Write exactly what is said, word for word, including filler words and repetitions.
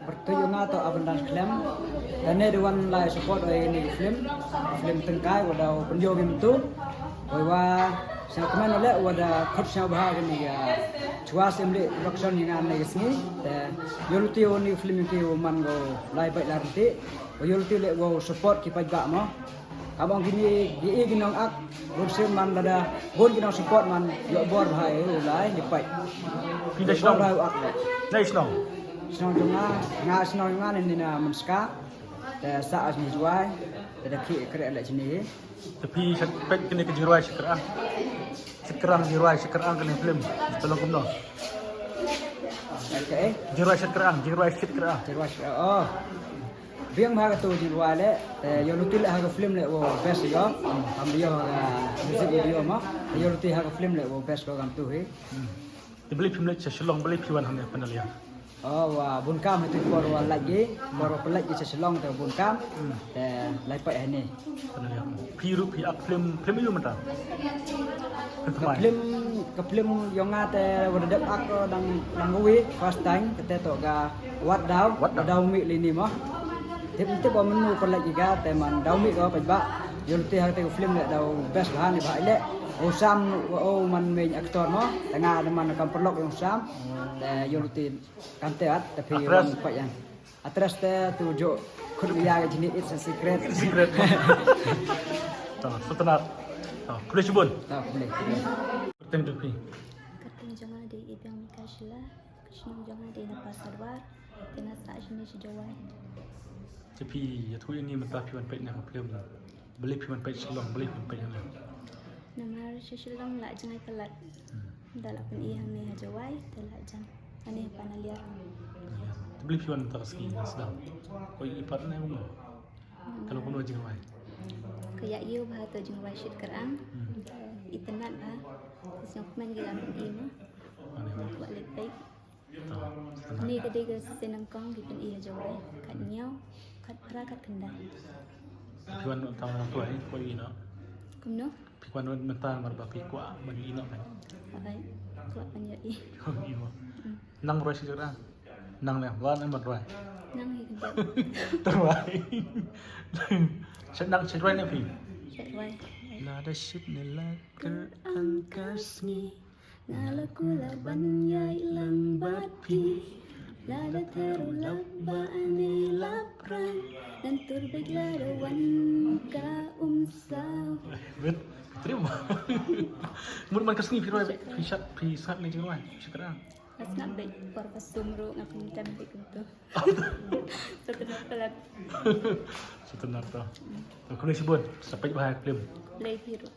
Pyrtuit ïa nga to Abundance Khlem. Te ne da wan lai support ïa ine i film. Film tyngkai wa da pynjop ïa mynta. Wei wa sngewkmen leh wa da khut sngewbha kane ïa Chwa Syiemlieh Production ïa nga ne ka sngi. Te ïa luti ïa ine i film ïa ki wa man ko lai bait lai rynti. Wa ïa luti leh wa support ki paidbah mo. Kam ong kine ki i ki nong ak bun sien man lada bun ki nong support man ïoh bor bha ïa u lai ïa pait. Phi dei shnong? Bor bha ïa u ak leh. Dei shnong? Shnong jong nga, nga shnong jong nga ne na Mynska. Te sah shnong Jowai. Te da ki kre leh sini. Te phi shat peit kine ki jingrwai shakra. Shakra jingrwai shakra kine film. Tolong kumno. Okay. Jingrwai shakra, jingrwai shakra. Jingrwai shakra. Oh. Biang bha ka tu jingrwai leh, te ïa luti leh ha ka film leh wa best ïa. Kam ïa ha ka music video ma. Te ïa luti ha ka film leh wa best ko kam tu hi. Te balei phim leit sha Shillong, balei phi wan hangne Panalia? Oh, wa bun kam ha tu por wa lait gi, por wa lait gi sha Shillong te bun kam. Te lai pait hangne. Panalia. Phi ruh phi ak film, film ïa u mynta? Ka film, ka film yong nga te wa da dep ak ko dang dang wi first time kate to ka Wat Daw, Wat Daw. Daw mih lini mo. Tip tip wa mynnu ko lagi ka te man daw mih ko pait ba. Ïa luti ha te ka film leh daw best bha ne bha leh. O Sam o man main actor mo. Te nga da man kam paralok yong Sam. Te ïa luti kam te at te phi wan pait ïa. Address te tu jo khut ïa ka jini it's a secret. Secret. To, sutnar. To, khublei shibun. To, khublei. Kyrteng jong phi? Kyrteng jong nga dei Ibiang Mika Shylla, ka shnong jong nga dei na Pasar War, te nga sah shane sha Jowai. Te phi ïathuh ïa ngi mynta phi wan peit na ka film. Balei phi wan peit Shillong, balei phi wan peit hangne? Namar sha Shillong la jngai palat. Da la pyni hangne ha Jowai, da la jan. Hangne ha Panalia. Te balei phi wan mynta ka sngi na sdang? Ko i pat ne kumno? Ka long kumno jingrwai? Ka ïa ïew bha to jingrwai shit kyrang. Itynnat bha. Sngewkmen ki la pyni ma. Hangne. Kwah leit peit. Ni ka dei ka sien nyngkong ki pyni ha Jowai. Kat hynñiew, kat phra, kat khyndai. Phi wan mynta ban rwai, kwah ïohi noh? Kumno? Phi wan mynta namar ba phi kwah ban ïohi noh kan? Alright. Kwah ban ïohi. Kwah ïohi noh. Nang rwai shi jrang. Nang ne, wan ban rwai. Nang hi kyndiat. Rwai. Shet nang shet rwai ne phi? Shet rwai. Lada shit ne la kyrang ka sngi. Nga la kular ban ïalang bad phi. Lada ther u lap ba ane lap rang. Ngan tur beit lada wan ka um saw. Wait, trim. Mut man ka sngi phi rwai, phi shat, phi shat ne jingrwai, phi shat rang. Nga sngap beit por ba sum ruh nga pyntem beit kumto. Sutnar palat. Sutnar to. Khublei shibun, sa peit bha ïa ka film. Khublei phi ruh.